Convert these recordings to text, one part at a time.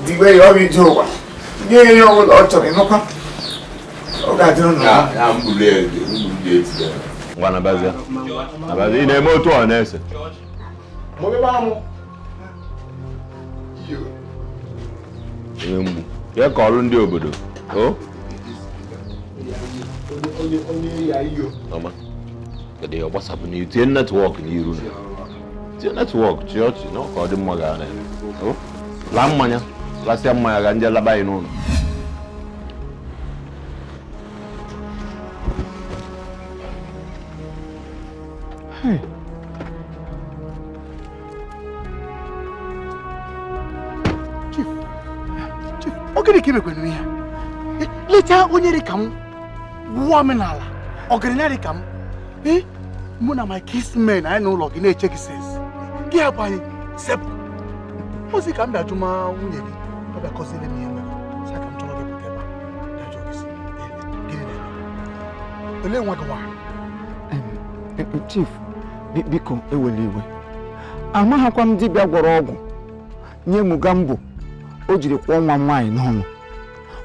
Diwe ya, ọ bụ ije ụwa nye ya ihe ọbụla ọ chọrọ. Ịnụkwa, ọ ga-adịrị ụnụ mma. Ya mbuli eti ya. Ngwa, nabazie, nabazie. Ị na-eme otu ọ na-ese. Ihe mgbu ya ka ọrụ ndị obodo o ọma. Kedu ihe ọ gbasapụ na tinye network n'iru na tinye network chị ọchị na ọka ọ dị mma ga na o laa mmanya, lasịa mmanya ga nje laba anyị n'ụlọ. Hey. Chief, Chief, ọ gịnị ka imekwanụ ihe a? Lechaa onye dị ka m wụọ omenala ọgaranya dị ka m. Mụ na my kinsmen anyị n'ụlọ gị na-eche gị since gị hapụ anyị sepụ ozi ka m bịa jụma nwunye gị. Ọ bịa kọziere m ihe mere, sị ka m chọrọ gị pụta ebe a bịa jụọ gị sị, gịnị na-eme? Olee nwa gị nwaanyị? Chief, biko ewela iwe. Amaghakwa m dibịa gwọrọ ọgwụ nye m Mugambo o jiri kwụọ nwa m nwaanyị n'ọnụ.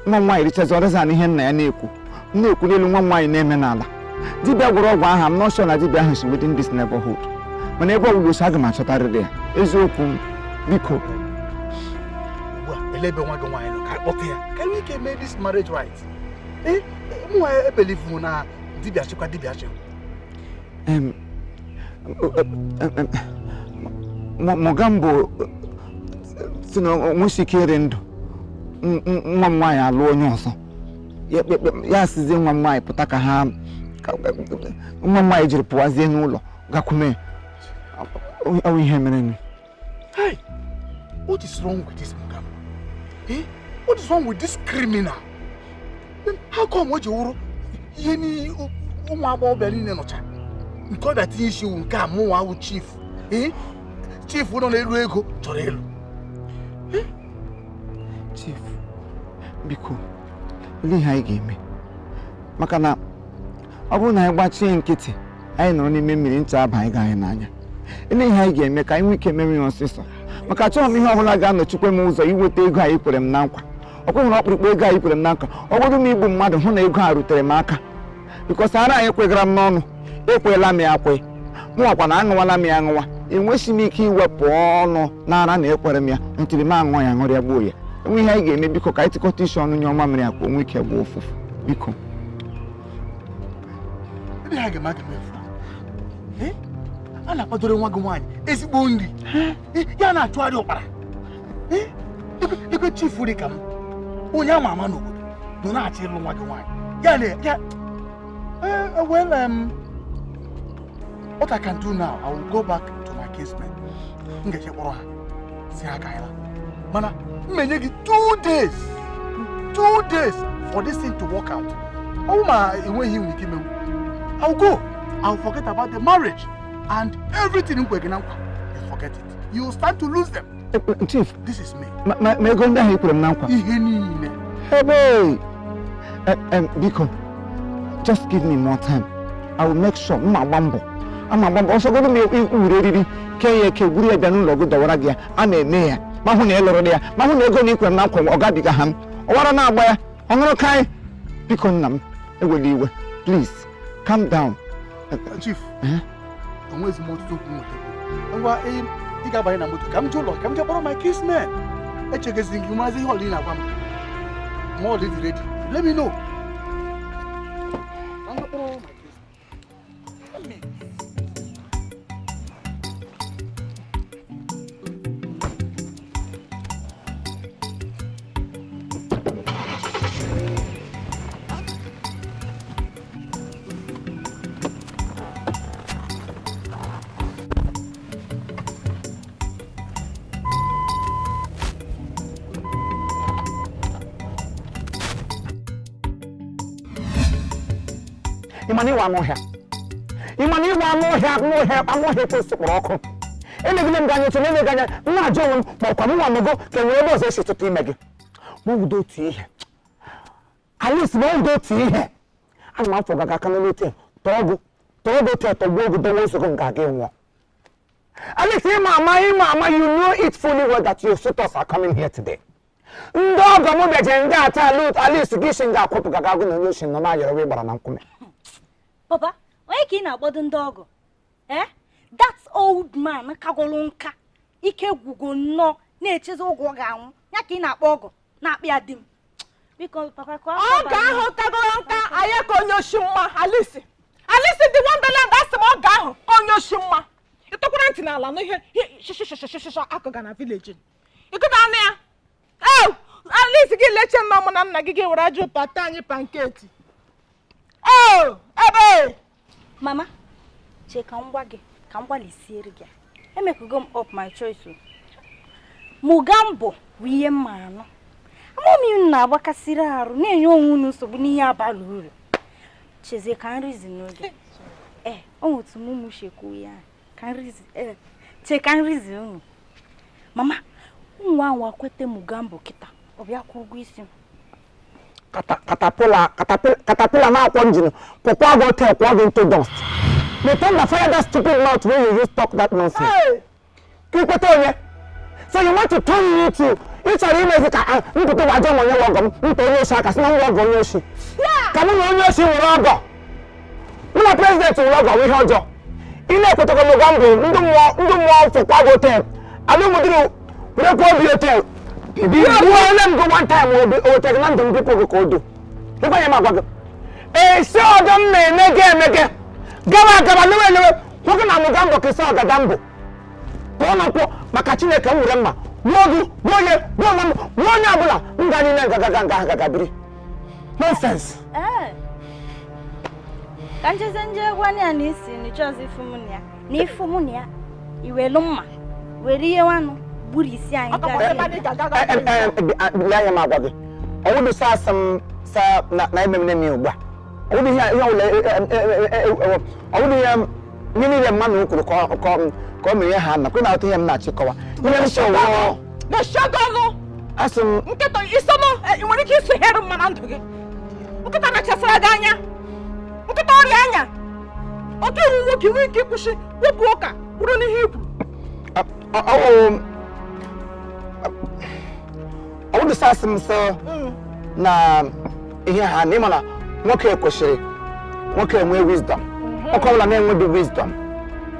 Nwa m nwaanyị richazi ọrịza na ihe nna ya na-ekwu m na-ekwu n'elu, nwa m nwaanyị na-eme n'ala. Dibịa gwọrọ ọgwụ ahụ, I'm not sure na dibịa ahụ si within this neighborhood, mana ebe ọbụla osi, aga m achọtarịrị ya. Eziokwu m, biko. Ugbu a, ele ebe nwa gị nwaanyị nọ ka anyị kpọta ya ka anyị nwee ike mee this marriage right? Ee, mụ nwa ebelieve na dibịa chịkwa dibịa chịkwa. Em, Mugambo si na o nwesi ike ịrị ndụ nwa m nwaanyị alụ onye ọzọ. Ya sizie nwa m nwaanyị pụta ka ha nwa m nwaanyị jiri pụwazie n'ụlọ gakwume. Ọ ihe mere nụ. Hey, what is wrong with this Mugambo? Eh? What is wrong with this criminal? Then how come o ji wụrụ ihe ni ụmụ agbọghọbịa niile nọcha nke ọ bịa tinye isi wu nke a mụnwa wụ chief? Eh? Chief nọ n'elu ego chọrọ elu. Chief, biko, olee ihe anyị ga-eme? Maka na ọ bụrụ na anyị gbachie nkịtị, anyị nọrọ n'ime mmiri ncha aba anyị ga anyị n'anya. Olee ihe anyị ga-eme ka anyị nwee ike mere ya ọsịsọ? Maka achọghị m ihe ọbụla ga-anọchikwe m ụzọ iweta ego anyị kwere m na nkwa. Ọ kweghị na ọkpụrụkpụ ego anyị kwere m na nkwa, ọ bụrụ m igbu mmadụ hụ na ego a rutere m aka, because ara anyị kwegara m n'ọnụ, ekwela m ya kwe. Mụnwakwa na aṅụwala m ya aṅụwa, enweghị m ike iwepụ ọnụ n'ara na ekwere m ya ntiri m aṅụọ ya aṅụrịa gbuo ya. Enwe ihe anyị ga-eme, biko, ka anyị tịkọta isi ọnụ nye ọma mmiri a ka o nwee ike gbaa ụfụfụ, biko. Ndị ha ga-eme aga m efu. Eh? A na-akwadoro nwa gị nwaanyị ezigbo nri. Eh? Ya na-achụgharị ụkpara. Eh? Ebe chief dị ka m, onye ama ama n'obodo, nọ na-achọ ịlụ nwa gị nwaanyị. Ya na ya. Well, what I can do now, I will go back to my kinsmen. M ga-eje kpọrọ ha si ha ka anyị laa. Mana m enye gị 2 days, 2 days for this thing to work out. Ọ bụ ma enweghị inwe ike imenwu, I will go. I will forget about the marriage and everything m kwe gị na nkwa. You forget it. You will start to lose them. Chief. This is me. Ma ego ndị ahụ i kwere m na nkwa? Ihe niile. Ebe biko, just give me more time. I will make sure m agba mbọ, ama agba mbọ. Ọsọgodo m iwere eriri kee ya eke gwuru ya bịa n'ụlọ gị dọwara gị ya, a na-eme ya ma hụ na ị lụrụ ya, ma hụ na ego na ikwere m na nkwa ọ gabiga ha m ọwara na-agba ya ọ ṅụrụ kaị. Biko, nna m, ewela iwe. Please calm down. Chief, enweghịzi m ọtụtụ okwu nweta. Ngwa, ị ga-abanye na moto ka m jee ụlọ ka m jee kpọrọ my kinsmen. Echegezi gị maazị ihe ọla ị na-agwa m. Ma ọ dị ready, let me know. Ka m gaa kpọrọ my kinsmen. Let me. Ị ma na ịwa anụ ọhịa? Ị ma na ịwa anụ ọhịa? Anụ ọhịa, anụ ọhịa ekwesị kpọrọ ọkụ. Elegide m gị anya otu na-eleghị anya, m na-ajụ onwe m ma ọkwa m nwa nọgo ka enwere ebe ọzọ esi tụta ime gị. Ma ọ wudo otu ihe, Alice, ma ọ wudo otu ihe, ana m afọ gaga aka n'elu otu tọọ gụ, tọọ gị otu tọgbuo gị, dọwa nsogbu m ga-aga nwụọ. Alex, ịma ama, ịma ama, you know it fully well that your suitors are coming here today. Ndị ọgọ m bịaje nga ata Alice gị si nga akwụpụ gaga agụ na onye oshi nọ na-ayọrọ wee gbara na nkume. Papa, onye ka ị na-akpọdo ndị ọgọ? Eh, that old man kagolo nka, ike gwugo nnọọ, na-echezi ụgwọ ga-anwụ ya ka ị na-akpọ ọgọ, na-akpọ ya di m. Biko papa, ka Ọ ga ahụ kagoro nka anyị ka onye oshi mma. Alice, Alice dị Wonderland, asị m ọ ga ahụ ka onye oshi mma. Ịtọkwara ntị n'ala n'ihe shishishishishishọ akụga na village ịkụga anụ ya. Ee, Alice, gị leche nna mụ na nna gị, gị were ajọ pata anyị pancake. Ee, ebe Mama, chee ka m gwa gị, ka m gbalịsiere gị. Emekugo m up my choice o. Mugambo bụ ihe m ma anụ. Amaomi m na-agbakasịrị arụ na-enye onwe unu nsogbu n'ihe abalị uru. Chezie ka nrizi n'oge. Ee, o nwetu m ụmụ shekwu ya ka nrizi. Ee, chee ka nrizi unu. Mama, ụmụ anwa kwete Mugambo kịta, ọ bịa kwụ ụgwọ isi m. Katapila, katapila na-akwọ njin kwụkwa gị hotel, kwụọ gị into dust. May thunder fire that stupid mouth wey you use talk that nonsense. Ka ikweta onye? So you want to turn me to, ị chọrọ imezi ka mpụta ụwa ajọ m onye ọgọ m nta onye oshi aka sị na nwa ọgọ onye oshi, ka mụ na onye oshi nwere ọgọ, mụ na president nwere ọgọ bụ ihe ọjọọ. Ị na-ekwetakwa Mugambo, ndị mmụọ, ndị mmụọ fụkwa gị hotel alụmdịrị werekwa obi hotel gbuole m gị one time o wetara na ndụ m. Biko gị ka o do ịgwa ya m agwa gị esi ọdọ m na-emege emege gawa agaba lewe elewe hụ gị na Mugambo ka isi ọgada mbụ pụọ na nkwụ maka Chineke m were mma gbuo gị, gbuo onye, gbuo onwe m, gbuo onye ọbụla m ga niile ngagaga nga agaga biri. Nonsense. Ee, ka njeze nje gwa ya na isi na ịchọzi ifu mụ na ya, na ifu mụ na ya iwelu mma were ihe nwanụ gburu isi anyị gaa. Lee anya, m agwa gị, ọwụdụ sa asị m sa na eme m na-eme ugbu a, ọwụdụ ihe ihe ọbụla, ọwụdụ ihe ihe niile mmadụ kwuru ka ọ mere ihe ha na kwe na-aghọta ihe m na-achịkọwa ihe m chọrọ. Mechie gị ọnụ. Asị m Nkịta isonụ, ị nwere ike iso here mma na ndụ gị. Nkịta na-echesara gị anya, nkịta ọrịa anya, oke iwu nwoke nwee ike ịkwụsị wepụ ụka kwuru n'ihe ikwu. Ọwụdụ sa asị m sọ na ihe ha na ịma na nwoke kwesịrị nwoke enwe wisdom. Nwoke ọbụla na-enweghị wisdom,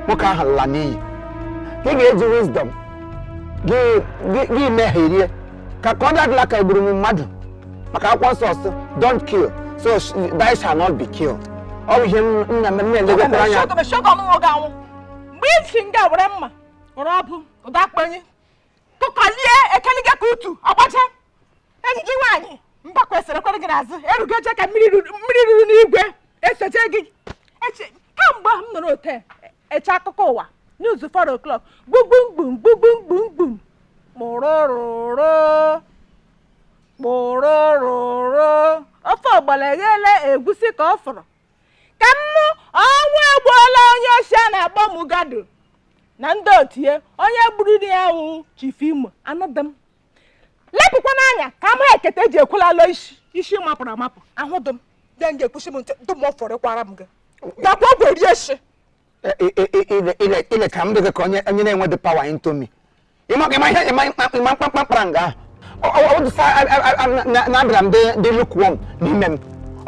nwoke ahụ la n'iyi. Gị ga-eji wisdom gị gị megherie ka ọ dị ka egburu m mmadụ, maka akwụkwọ nsọ sị, "Don't kill so thou shall not be killed." Ọ bụ ihe m na m na-elegokwara anya. Mechie gị ọnụ, nwoke anwụ mgbe isi nga were mma were ọbụ ụda akpọnye kụkọlie ekelige ka utu ọgbaje enyi gị nwaanyị mba kwesịrị kwere gị n'azụ erugo eche ka mmiri ruru n'igwe esoche gị eche. Kamgbe m nọrọ ote eche akụkọ ụwa, news 4 o'clock, gbumgbum gbumgbum gbumgbum kpụrụrụrụ kpụrụrụrụ, ofe ọgbala eghele, egusi ka ọ fọrọ ka m nụ ọnwụ egbuola onye oshi a na-akpọ Mugado na ndị otu ya. Onye gburu ya wụ Chief Imo. Anụdị m lepụkwa n'anya ka m ha ekete eji ekwulala isi isi mapụrụ amapụ ahụ dị m de m ga-ekwusi m ntị dum ọ fọrịkwara m gị gakwa ọgwụ rie shi. Ile ka m dị gị ka onye na-enwe the power into me. Ịma ihe ịma ịma mkpamkpa mkpara nga ahụ ọ dụsa na abịara m dị lukewarm n'ime m.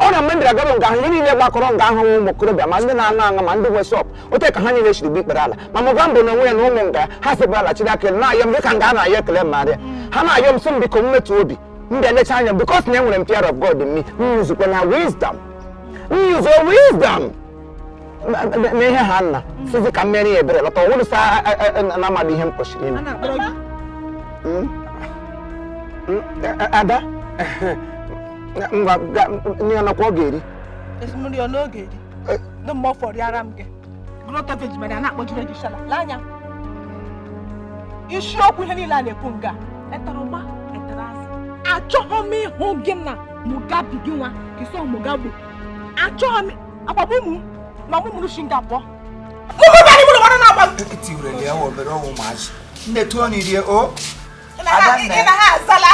Ọ na mgbe m bịara gaba nga ahụ, ihe niile gbakọrọ nga ahụ, ụmụ okorobịa ma ndị na-aṅụ aṅụ ma ndị nwe shop ote ka ha niile chiri gbe ikpere ala. Ma Mugambo na onwe ya na ụmụ nga ha sekpere ala chiri aka elu na-ayọ m dịka nga a na-ayọ ekele Maria. Ha na-ayọ m sị m biko m metụ obi m bịa lecha anya, because na enwere m fear of God in me. M yuzukwa na wisdom, m yuzo wisdom na ihe ha nna sizi ka m mere ya ebere lọta ọwụrụ sa na amadị ihe m kwesịrị ime. A na-akpọrọ gị. Ada, ngwa nne ya nakwa ọ ga-eri. Esimiri ọ n'oge eri ndị mgbe ọ fọrịara m gị grotovej mere a na-akpọjire gị shala lee anya. Isiokwu ihe niile a na-ekwu nga etara ụgba etara azụ, achọghị m ịhụ gị na Mugabe gị nwa kịsọ Mugabe. Achọghị m agbagbu ụmụ ma mụ mụrụ shi nga pụọ mụmụ mụrụ na-agba. Etiwurele ya obere ọwụ ụmụazị nne tụọ n'irie o. Ị na ha azala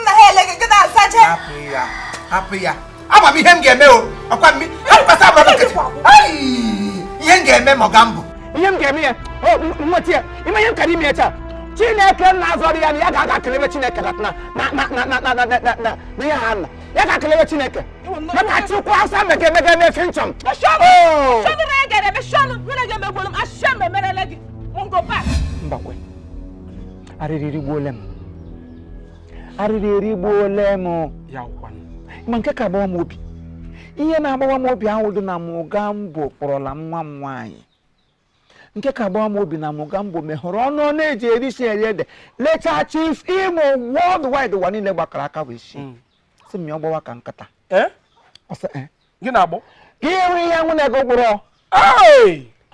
nna ha ele gị, gị na-azaje. Hapụ ya, hapụ ya, ama m ihe m ga-eme o. Ọkwa mmi hapụkwasị abụrụ m nkịtị. Ai, ihe m ga-eme Mogambo. Ihe m ga-eme ya o nweta ya ime ihe m kara ime ya taa. Chineke na-azọrọ ya na ya ga-aga kelebe Chineke na na na na na na na na na na ya ha nna ya ga-kelebe Chineke maka Chukwu asa mege mege mefe nchọm. Mbakwe, arịrị erigbuole m, arịrị erigbuole m. Ma nke ka agbawa m obi, ihe na-agbawa m obi ahụ dị na Mugambo kpọrọla m nwa m nwaanyị. Nke ka agbawa m obi na Mugambo mehụrụ ọnụ ọ na-eji eri si eri ede lechaa Chief Imo worldwide ụwa niile gbakọrọ aka wee shi sị m ya ọ gbawa ka nkata. Gị na-agbọ? Gị enwe ihe nwụ na-ego gwụrụ.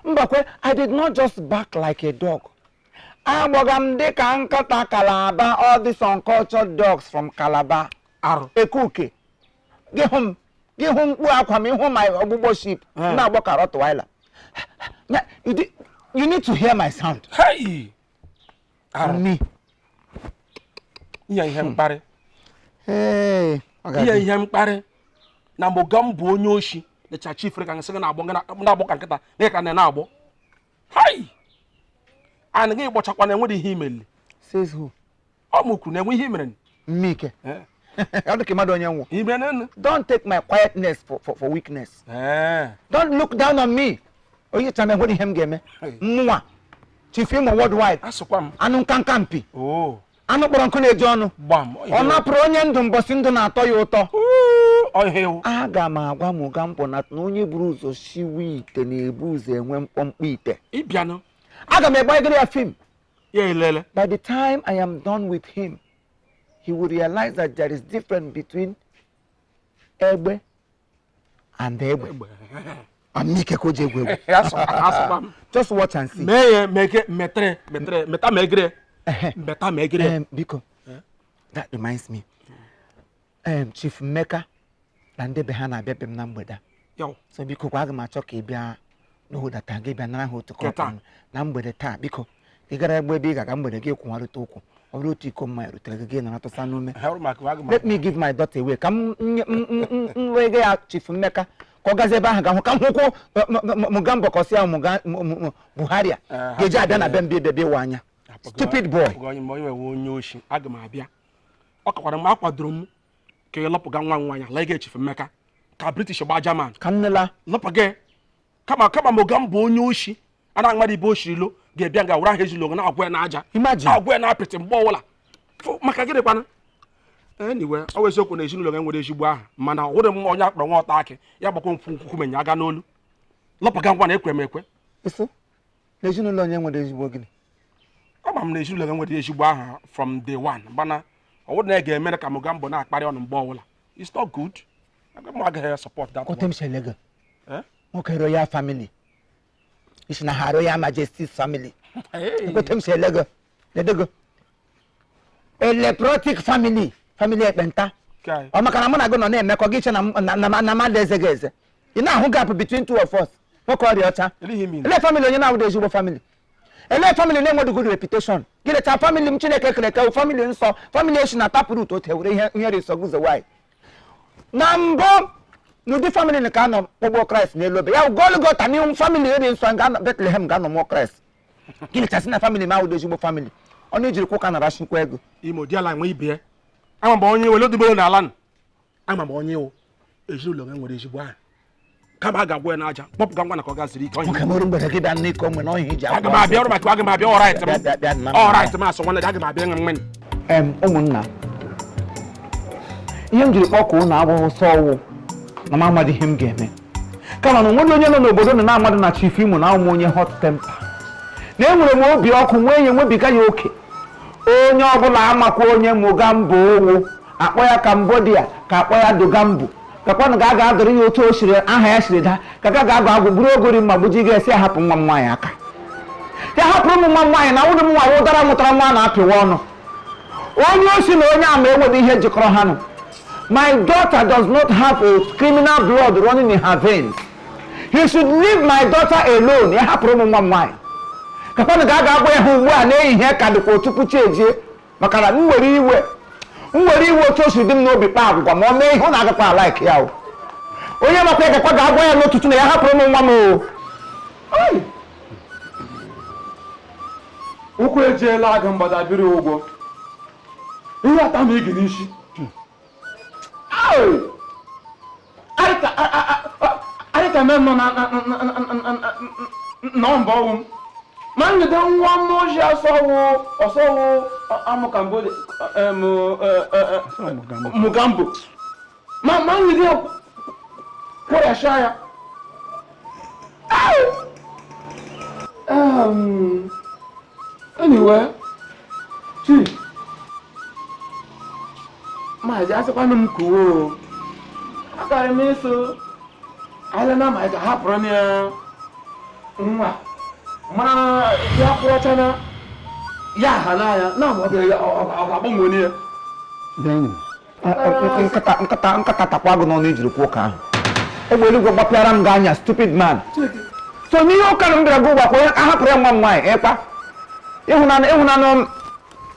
Mbakwe, I did not just bark like a dog. Agbọga m dịka nkata Calabar, all these uncultured dogs from Calabar. Ekuke. Gị hụ m, gị hụ mkpu akwa m, ịhụ my ọgbụgbọ ship na-agbọ ka Rottweiler. You need to hear my sound. Hey! Me. Ihe ihe mkparị. Hey! Ihe ihe mkparị. Na Mugambo onye oshi lecha Chief ka nsị gị na-agbọ na-agbọ ka nkịta na ka na-agbọ. Hey! And gị gbọchakwa na enwere ihe imeli. Says who? Ọ mụ kwuru na enwe ihe imere. Mmike. Ọ dị ka mmadụ onye nwụ. Imere nne. Don't take my quietness for weakness. Don't look down on me. Onye chama enwere ihe m ga-eme. Mụnwa. Chief Imo worldwide. Asụkwa m. Anụ nkanka mpi. Anụ kpọrọ nkụ na-eji ọnụ. Ọ napụrụ onye ndụ mbọsị ndụ na-atọ ya ụtọ. Aga m agwa Mugambo na onye buru ụzọ shiwe ite na-ebu ụzọ enwe mkpọmkpọ ite. Ịbịanụ. Aga m egbanyegoro ya film. Ya elele. By the time I am done with him, he will realize that there is difference between egbe and egbe. Amike ko je egwu egwu. Just watch and see. Mee mege metre metre meta megre. Meta megre. Biko. That reminds me. Chief Mmeka na ndị be ha na-abịa be m na mgbede. So biko kwa aga m achọ ka ị bịa n'ụdata gị bịa nara ha otu kọpụ na mgbede taa biko. Ị gara egbe ebe ị ga-aga mgbede gị kwụgharịta ụkwụ. Ọ bụrụ otu iko mmanya rutere gị gị nara tụsa n'ume. Let me give my daughter away. Ka m wege ya Chief Mmeka ka ọ gazie ebe ahụ ga hụ ka m hụkwụ Mugambo ka ọ sị ya Buhari a ga-eji abịa na be m bịa bịa ịwa anya. Stupid boy. Onye oshi aga m abịa. Ọ kakwara m akwadoro m ka ị lọpụga nwa m nwaanyị ala Chief Mmeka ka British gba German. Ka m nela. Lọpụga kama kama Mugambo onye oshi a na-aṅara ibe oshiri ilo ga-ebịa nga were ahụ ejilo na-agwụ ya n'aja agwụ ya na apịtị mgbe ọbụla maka gịnị kwanụ. Anyway, ọ bụ eziokwu na ezinụlọ ga-enwere ezigbo aha mana ọ hụrụ m onye akpọrọ nwa ọta akị ya gbakwa mfụ nkwukume nya aga n'olu lọpụga ngwa na ekwe m ekwe. Na ezinụlọ onye nwere ezigbo gịnị? Ama m na ezinụlọ ga-enwere ezigbo aha from day one mana ọ bụrụ na ị ga-emere ka Mugambo na-akparị ọnụ mgbe ọbụla. It's not good. M agaghị support that one. Nwoke royal family. Isi na ha Royal Majesty's family. Nkwete m si elego. Ledego. A leprotic family. Family ekpenta. Ọ maka na mụ na gị nọ na-emekọ gị iche na mmadụ eze gị eze. Ị na-ahụ gap between two of us. Nwoke ọrịa ọcha. Ele family onye na-awụda ezigbo family. Ele family na-enweghị good reputation. Gị lecha family m Chineke kere eke family nsọ. Family esi na taproot otu ewere ihe resọ gụzọ nwanyị. Na mbụ n'ụdị family ka anọ kpọgbuo Kraịst n'elu obe ya Golgota n'ihu family eri nsọ ga Bethlehem ga-anọ mụọ Kraịst. Gịnị chasị na family m awụdo ezigbo family ọnụ ejiri kwụ ka nara chukwu ego. Imo dị ala nwe ibe ya. Ama m onye wele odibere n'ala ama m onye iwu ezinụlọ ga nwere ezigbo aha kama a ga-agwụ ya n'aja kpọpụga ngwa na ka ọ gaziri ike. Nwoke mụrụ mgbede gị bịa n'iko mgbe na ọhịa iji aga m abịa ọrụ maka aga m abịa ọrait m ọrait m asọ nwanne gị aga m abịa nwe mmeni. Ụmụnna, ihe m jiri kpọkọ ụnụ abụghị sọ ọwụ na m amadị ihe m ga-eme kama na onwere onye nọ n'obodo nọ na-amadụ na Chief Imo na ụmụ onye hot temper na enwere m obi ọkụ nwee ya nwebiga ya oke. Onye ọbụla amakwa onye Mugambo owu akpọ ya Cambodia ka akpọ ya Dogambo kakwanụ ga aga adọrọ ya otu o siri aha ya siri daa ka ga ga agụ agwụ buru ogori ma gbuji ga-esi ahapụ nwa m nwaanyị aka ya hapụrụ m nwa m nwaanyị na nwụrụ m nwa ụdara mụtara nwa na-apịwa ọnụ. Onye osi na onye ama enweghị ihe jikọrọ ha nụ. My daughter does not have a criminal blood running in her veins. He should leave my daughter alone. Ya hapụrụ m nwa m nwaanyị kakwanụ ga aga agwa ya ha ugbu a n'ehihie ka dịkwa tupu chi ejie maka na m nwere iwe otu o si dị m n'obi kpaa agwụgwa ma ọ mee ihe ọ na-agakwa alaik ya o. Onye makwa gakwa ga-agwa ya n'ụtụtụ na ya hapụrụ m nwa m o. Ụkwụ ejeela agụ mgbada biri ụgwọ. Ihe ata m igi n'isi. Arịka me nọ na mbọ ọwụ m. Ma ngide nwa m oji asọwụ ọsọwụ amụkambo Mugambo. Ma ngide kwụrasha ya. Anyway, Chief, maazị asịkwanụ m kuwo. Agara m eso ala na ma ga-ahapụrụ ya nwa mara ya kwụọcha na ya ha na ya na ọ ga-agbanwe ya. Nkata takwa gị n'ọnụ ijiri kwuo ụka ahụ. Egbe eluigwe gbapịara m gị anya, stupid man. So n'ihe ụka m bịara gị ụgbakwa onye ahapụrụ ya nwa m nwaanyị ịkpa. Ịhụnanụ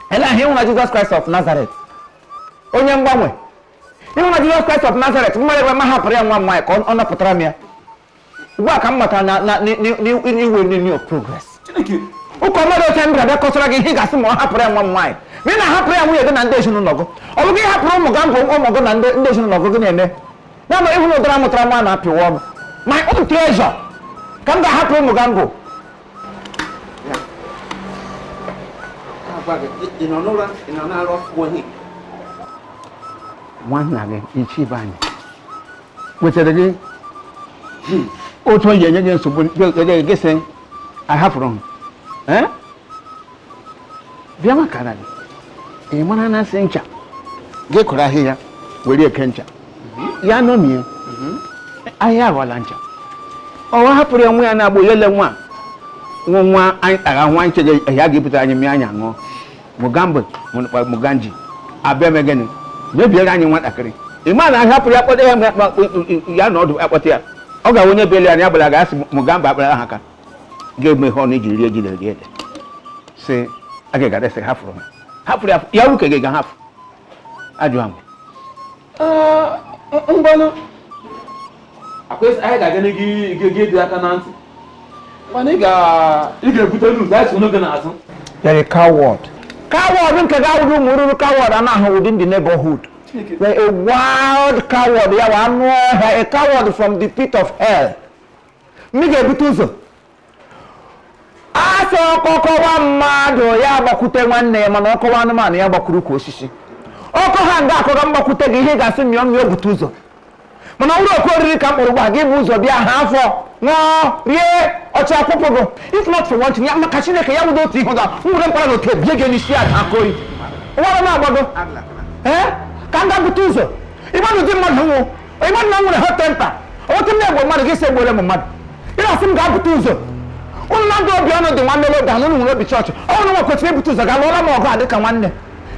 ele ahụ ịhụna Jizọs Kraịst of Nazareth. Onye mgbanwe. Ịhụna Jizọs Kraịst of Nazareth mmadụ ebe ma hapụrụ ya nwa m nwaanyị ka ọ napụtara m ya. Ugbu a ka m matara na iwe new progress. Ụka mmadụ oche m bịara bịa kọsara gị ihe ị ga-asị ma ọ hapụrụ ya nwa m nwaanyị. Ma ị na-ahapụrụ ya nwunye gị na ndị ezinụlọ gị. Ọ bụghị ịhapụrụ ụmụ gị mbụ ụmụ gị na ndị ezinụlọ gị na-eme. Ya ma ịhụ na ụdara mụtara nwa na-apịwa ọnụ. My own treasure ka m ga-ahapụrụ ụmụ gị mbụ. Nwanna gị ichibe anyị wetara gị otu onye enye gị nsogbu gị sị ahapụrụ m bịa maka na gị ị mara na nsị ncha gị kụrụ ahịhịa were eke ncha ya nọmie ahịhịa aghọla ncha ọwa hapụrụ ya nwa ya na-agbụ ya ele nwa nwa anyị agha nwa nche ya ga-ebute anyị mmiri anyị aṅụọ Mugambo Muganji abịa me gịnị mebiere anyị nwatakịrị ị ma na ahapụrụ ya kpọta ya ya na ọdụ akpọta ya ọ ga onye bịara ya agbara ga-asị Mugambo akpara ha aka ga-eme ihe ọnụ iji rie ji na rie ede sị a ga sị hafụrụ ha hapụrụ ya ya wuke gị ga-ahapụ ajụ ahụ ngwanụ anyị ga-aga gị dị aka na ntị mana ị ga-ebute n'ụzọ anyị so n'oge n'azụ. You're a coward. Coward nke ga-awụrụ ụmụ ruru coward a na-ahụ within the neighborhood. You're a wild coward. Ya wa anụ ọhịa, a coward from the pit of hell. M ga-ebute ụzọ. A sị ọkọkọwa mmadụ ya gbakwute nwanne ya mana ọkọwa anụmanụ ya gbakwuru ukwu osisi. Ọkọ ha nga akọga mgbakwute gị ihe ị ga-asị mịọ mịọ bute ụzọ. Mana ọ bụrụ oke oriri ka m kpọrọ ugbu a gị bụ ụzọ bịa ha afọ ṅụọ rie ọcha akwụkwọ gị. If not for one thing, ya maka Chineke ya wudo otu ihe ọzọ nwere mkpara na oke bie gị n'isi aja aka oyi. Ụwara na-agbago. Ee ka m ga bute ụzọ. Ịgbanụ ụdị mmadụ nwụ ịgbanụ na m nwere hot temper. Otu m na-egbo mmadụ gị sị egbuole m mmadụ. Ị na-asị m gaa bute ụzọ. Ụnụ na ndị obi ọnụ dị nwanne n'oge ahụ ụnụ nwere obi chọọchị. Ọ bụrụ na kwesịrị ibute ụzọ gaa lụọra m ọgụ a dịka nwanne.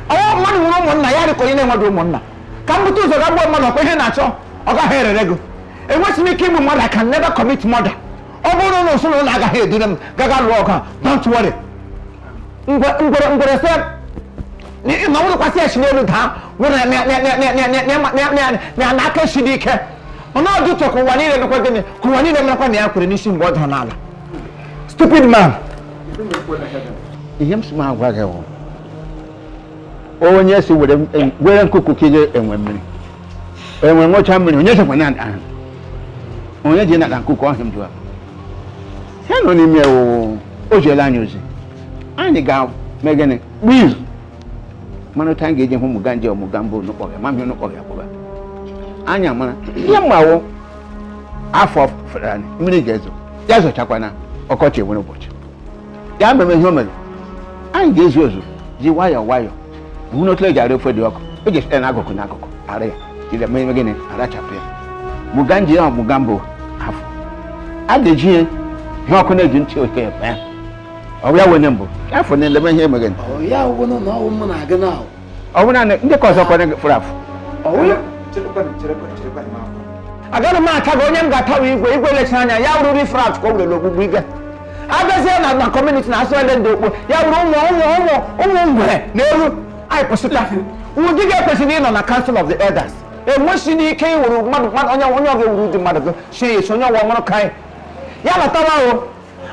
Ọwụ mmadụ nwere ụmụnna ya dịka onye na-enweghị ụmụnna. Ka m bute ụzọ gaa gbuo mmadụ ọkwa ihe na-achọ ọ gaghị erere gị. Enweghị m ike igbu mmadụ. I can never commit murder. Ọ bụrụ na ụsụ na ụlọ agaghị edure m gaga lụọ ọgụ a, don't worry. Ngwere sị na ọ bụrụkwasị esi n'elu daa nwere na aka esi dị ike. Mana ọ dị ụtọ ka ụwa niile mekwa gịnị ka ụwa niile merekwa na ya kwere n'isi mgbe ọ dara n'ala. Stupid man. Ihe m si m agwa gị bụ onye si were nkuku ka ị enwe mmiri enwe ṅụcha mmiri onye chekwa na onye ji nata nkuku ọhịa m jụrụ ya nọ n'ime o jiela anyị ozi anyị ga-eme gịnị kpụ izu mana otu anyị ga-eji hụ Muganje Mugambo n'ụkpọghị ma mmiri n'ụkpọghị akpọga anyị amara ihe mgbawo afọ fere anyị mmiri ga-ezo ya zochakwana ọkọchị enwere ụbọchị ya mere ihe o mere anyị ga-ezu ezu ji nwayọọ nwayọọ hụ na otu eji ara ofe dị ọkụ e ji site n'akụkụ n'akụkụ ara ya jiri mee gịnị arachapụ ya Muganje ya Mugambo afọ a ga-eji ya ihe ọkụ na-eji ntị oke ya ya ọ bụ ya wenye mbụ afọ na-eleme ihe emeghe ọ bụ naanị ndị ka ọzọ kwanye fụrụ afụ. Agaghị m ata gị onye m ga-atawa igwe igwe lechara anya ya wụrụ rifrat ka o were ogbugbu igwe abịazie na na kọmuniti na asụ ele ndị okpo ya wụrụ ụmụ ụmụ ụmụ ụmụ ngwere na eru anyị kwụsịta ụdị ga-ekwesịrị ịnọ na council of the elders enwesịghị ike iwuru mmadụ mmadụ onye onye ọ ga-ewuru ụdị mmadụ gị sie ya esi onye ọwa nwụrụ ka anyị ya lọtawa o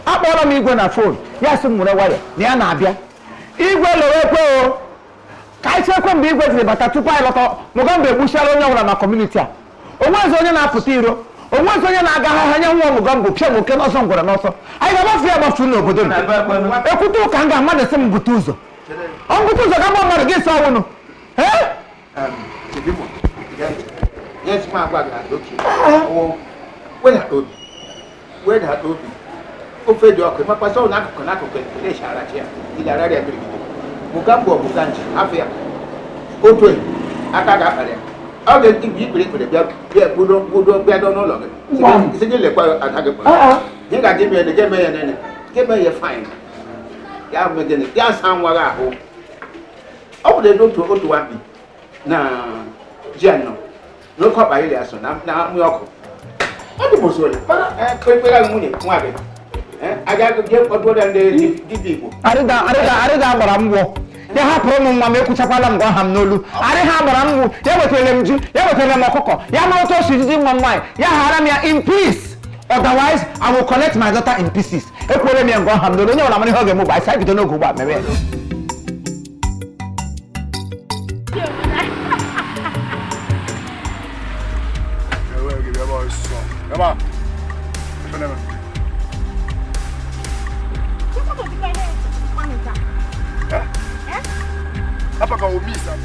Akpọrọ m igwe na phone, ya sị m nwere waya na ya na-abịa. Igwe lere ekwe o. Ka anyị chekwa mgbe igwe jiri bata tupu anyị lọta, Mogambo egbuchiala onye ọbụla na community a. Onwezi onye na-apụta iro, onwezi onye na-aga ahịa anya nwa Mogambo pịa m oke n'ọsọ ngwere n'ọsọ. Anyị ga-agbafu ya agbafu n'obodo m. Ekwute ụka m ga mmadụ sị m bute ụzọ. Ọ bute ụzọ ga gba mmadụ gị sọ ọnwụnụ. Wedata obi ofe dị ọkụ makwasị ọ n'akụkụ n'akụkụ na-eche ya ilararịa birigide Mogambo ọ Moganji afọ ya otu aka ga-akpara ya ọ ga-eji ikpere ikpere bịa bịa gbudo gbudo bịa dọ n'ụlọ gị sị gị lekwa ada gị kpọrọ gị ga gị mee gị eme ya nene gị eme ya fain ya mee gịnị ya saa nwa gị ahụ ọ bụ na otu otu nwamkpi na ji anọ n'oke ọkpa iri asọ na mmiri ọkụ ọ dị mosori mana ekpere nwunye nwa gị aga gị kpọtụrụ ya ndị dibịa Igbo Arịda arịda arịda gbara mgwọ. Ya hapụrụ m nwa m ekwuchakwala m gwa ha m n'olu. Arịha gbara mgwụ, ya wetara m ji, ya wetara m ọkụkọ, ya mara otu o si jiji nwa m nwaanyị, ya ghara m ya in peace. Otherwise, I will collect my daughter in pieces. Ekwere m ya ngwa ha m n'olu, onye ọbụla mara ihe ọ ga-eme ugbu a, anyị bido n'oge ugbu a mewe ya. Apaka o miss am.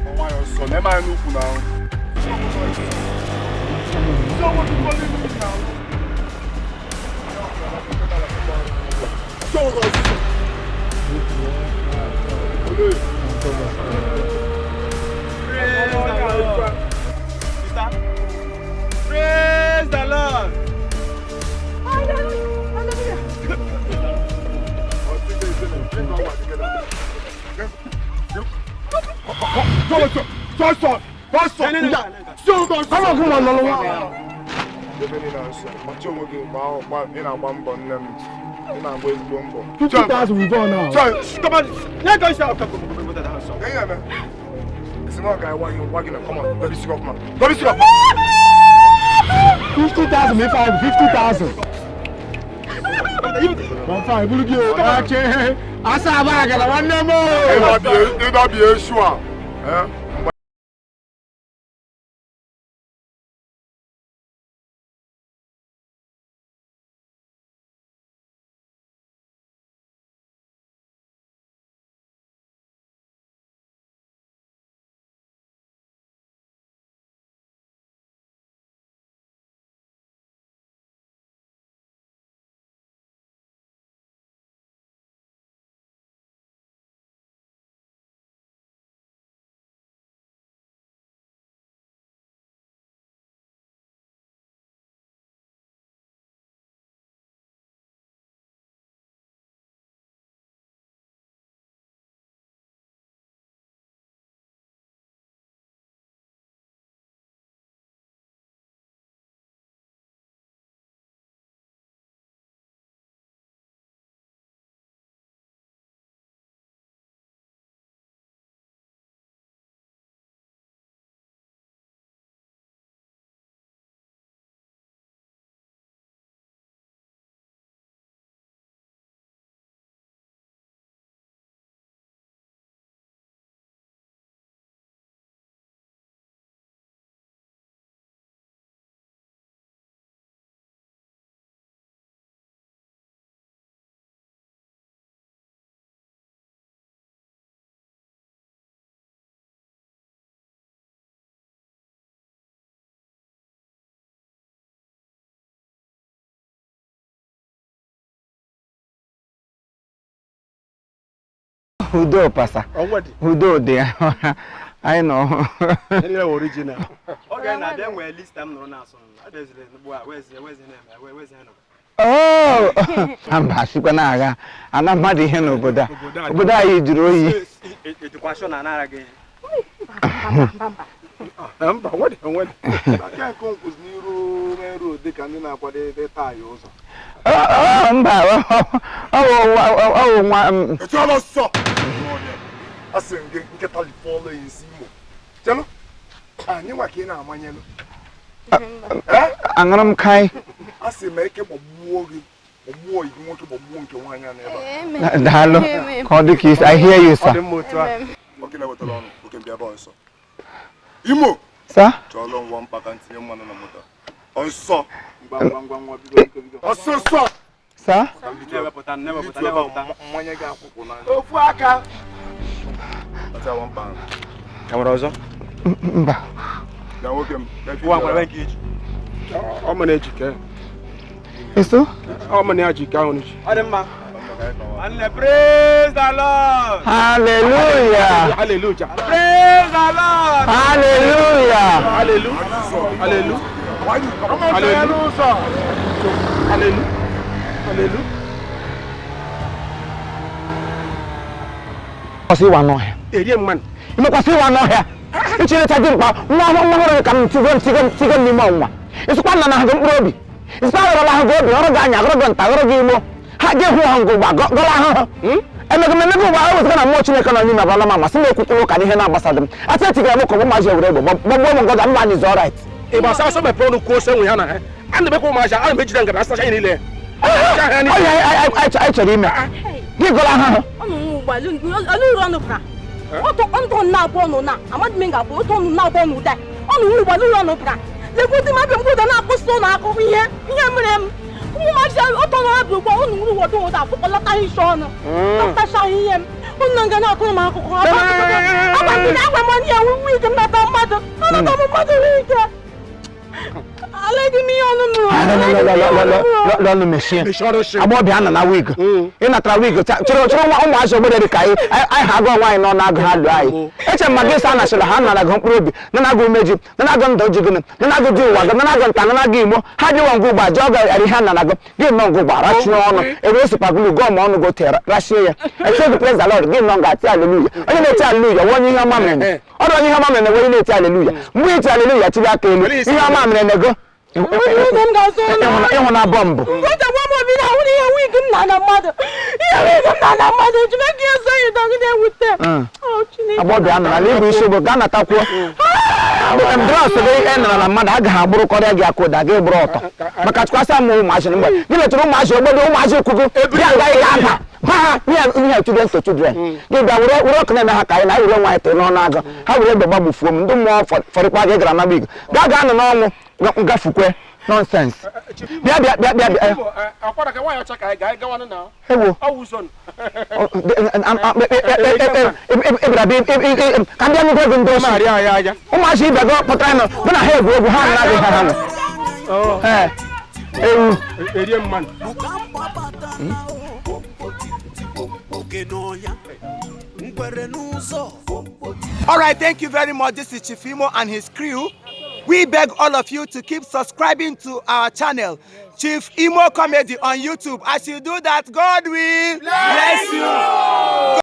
Ọnwa ya ọsọ na eme anyị n'ukwu na ahụ. So what you calling me now? So what? Praise the Lord. Sister. Praise the Lord. Hallelujah. $50,000 we go now. Come on. Yeah, go shout. It's not guy wagging. Come on, let me see off, man. Let me see off. 50,000, if I have 50,000. One five, look you. Asa abaga la one more. It be a sure. Eh? Udo pasa. Udo dị ya. Anyị nọ. Original. Oge na-abịa nwee list m nụrụ na-asụ. Oh, mba sikwa na-agha ana mmadụ ihe n'obodo a. Obodo anyị jụrụ oyi. Mba, nwede nwede. Aka nke nkwụzi n'iru main road dị ka ndị na-akwadebe taya ụzọ. Mba, ọ wụ nwa m. Echala ọsọ. Asị m gị nkịta lifọlọ ya isi Imo. Chelụ, anyị nwa ka ị na-amanyelụ. Aṅụrụ m kai. Asị m eke gbagbuo gị. Gbagbuo ibu nwoke, gbagbuo nke nwaanyị a n'ebe a. Daalụ ka ọ dị ka isi. I hear you, sir. Ọ dị mma otu a. Oke na-ewetara ọnụ, oke mbịa ebe ọsọ. Imo! Sir? Chọọlọ ngwa mkpaka ntinye mmanụ na moto. Ọsọ! Ọsọsọ! Sir? Mmanya gị akwụkwụ n'anya. Ofu aka. Ọcha nwa mkpa ahụ. E nwere ọzọ? Mba. Bịa nwoke m. Nwa nwere nke iji. Ọ ma na-ejike. Eso? Ọ ma na-ejike ahụ n'iji. Ọ dị mma. Nwanne, praise the Lord. Hallelujah. Hallelujah. Praise the Lord. Hallelujah. Hallelujah. Hallelujah. Hallelujah. Hallelujah. Hallelujah. Kwasị ịwa n'ọhịa. Erie mmanụ. Imekwasị ịwa n'ọhịa. Ichirịta dị mkpa nwa ọhụrụ ka m tigo tigo tigo n'ime ọnwụnwa. Ịsịkwa nna na ha gị mkpụrụ obi. Ịsịkwa arụrụla ha gị obi, ọrụ gị anya, ọrụ gị nta, ọrụ gị igbo. Ha ga-ekwu ha ngụ gba gọla ahụhụ. Emego m emego ụgba ewezụga na mmụọ Chineke nọ n'ime abala m amasị m ekwukwuru ụka n'ihe na-agbasadị m. Asị etigara m ka ọgbụ maji ewere egbe gbagbuo m ngọda mba anyị is alright. Ị gbasa ọsọ mepere ọnụ kwuo ose nwe ya na ha. A na-emekwa ụmụazị, a na-emejide ngara asacha ihe niile. Ọhịa anyị chọrọ ime. Gị gọla ahụhụ. Ọnụ nwa ugbu a, olu uru ọnụ bara. Ọtụ ọnụ na-abụ ọnụ na amadị m ga-abụ otu ọnụ na-abụ ọnụ ụda. Ọnụ nwa ugbu a, olu uru ọnụ bara. Lekwu ndị mmadụ mgbe ụda na-akwụsị ụlọ akụkọ ihe ihe mere m. Ụmụazị ọtọ ọnụ ha bụ ugbu a, ọnụ nwere ụwa ụda afụkọlata isi ọnụ. Dọkịtacha ihe m. Ụnụ nga na-akụrụ m akụkọ. Agba ndị agwa m onye ya wike m nata mmadụ. Anata m mmadụ wike. Aleghị m ihe ọnụ nụrụ. Lọnụ mechie. Agbọbịa nọ na wig. Ị natara wig chụrụ chụrụ nwa ụmụazị obodo dị ka anyị anyị ha agụọ nwaanyị nọ na-agụ ha lụọ anyị. Eche m ma gị sa anachara ha nara gụ mkpụrụ obi, nana agụ umeji, nana agụ ndụ ji gịnị, nana agụ dị ụwa gị, nana agụ nta, nana agụ igbo. Ha dịwa ngụ ụgba jụọ gị ihe ha nara gụ. Gị nọ ngụ ụgba rachie ọnụ. Ebe o sikwa gụlụ gọọ ma ọnụ go tee rachie ya. Eche gị praise the Lord, gị nọ ga-ati aleluya. Onye na-eti aleluya nwe onye ihe ọma mere. Ọrụ onye ihe ọma mere onye na-eti aleluya. Mgbe iti aleluya tiri aka elu, ihe ọma mere nego. Ịhụ na bọmbụ. Agbọbịa nọ n'ala ịbụ isi bụ gaa natakwuo. Ndrọs gị e nara na mmadụ agaghị agbụrụkọrịa gị aka ụda gị bụrụ ọtọ. Maka chukwasị amụ ụmụazị mgbe gị letara ụmụazị obodo ụmụazị kwugo bịa nga ị ga-aba ba ha ihe children to children. Gị bịa were were ọkụ na-eme ha ka anyị na were nwaanyị tee n'ọnụ agụ ha were egbe gbagbufuo m ndị mmụọ fọrịkwa gị gara nagba igwe gaa gaa nọ n'ọnwụ gafukwe nonsense. Bịa bịa bịa bịa bịa. Akwara ka nwaanyị ọcha ka anyị ga gawanụ na. Ewo. Ọ wụ ụzọ. Ka ndị nnukwu ego ndị osi ụmụazị ibe gị pụtara nọ bụ na ha egwu egwu ha nara gị ha nọ. Ee, ewu. Erie mmanụ. All right, thank you very much. This is Chief Imo and his crew. We beg all of you to keep subscribing to our channel, Chief Imo Comedy on YouTube. As you do that, God will bless you.